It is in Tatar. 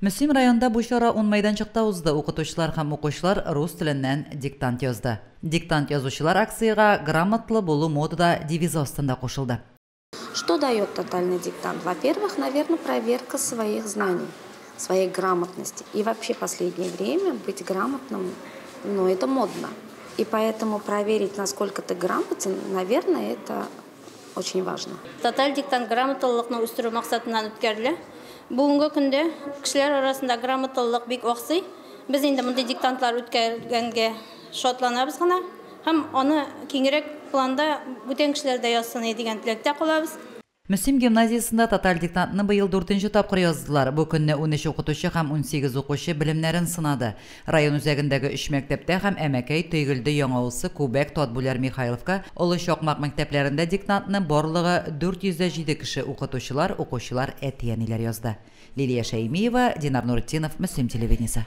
Мөслим районында бу чара ун мәйданчыкта узды. Укытучылар һәм укучылар рус теленнән диктант язды. Диктант язучылар акциягә «Грамотлы булу модада» девизы астында кушылды. Что дает тотальный диктант? Во-первых, наверное, проверка своих знаний, своей грамотности. И вообще последнее время быть грамотным, ну, это модно. И поэтому проверить, насколько ты грамотен, наверное, это очень важно. Тоталь диктант грамоталылыкны үстерү максатыннан үткәрелә. Бүгенге көндә кешеләр арасында грамоталылык бик аксый. Без инде мондый диктантлар үткәргәнгә шатланабыз гына һәм аны киңрәк планда бүтән кешеләр дә язсын дигән теләктә калабыз. Мөслим гимназиясендә тоталь диктантны быел дүртенче тапкыр яздылар. Бу көнне 13 укытучы һәм 18 укучы белемнәрен сынады. Район үзәгендәге өч мәктәптә һәм Әмәкәй, Тойгелде, Яңавылсы, Күбәк, Татбүләр, Михайловка, Олы Чакмак мәктәпләрендә диктантны барлыгы 407 кеше укытучылар, укучылар, әти-әниләр язды. Лилия Шәймиева, Динар Нуретдинов, Мөслим телевидениесе.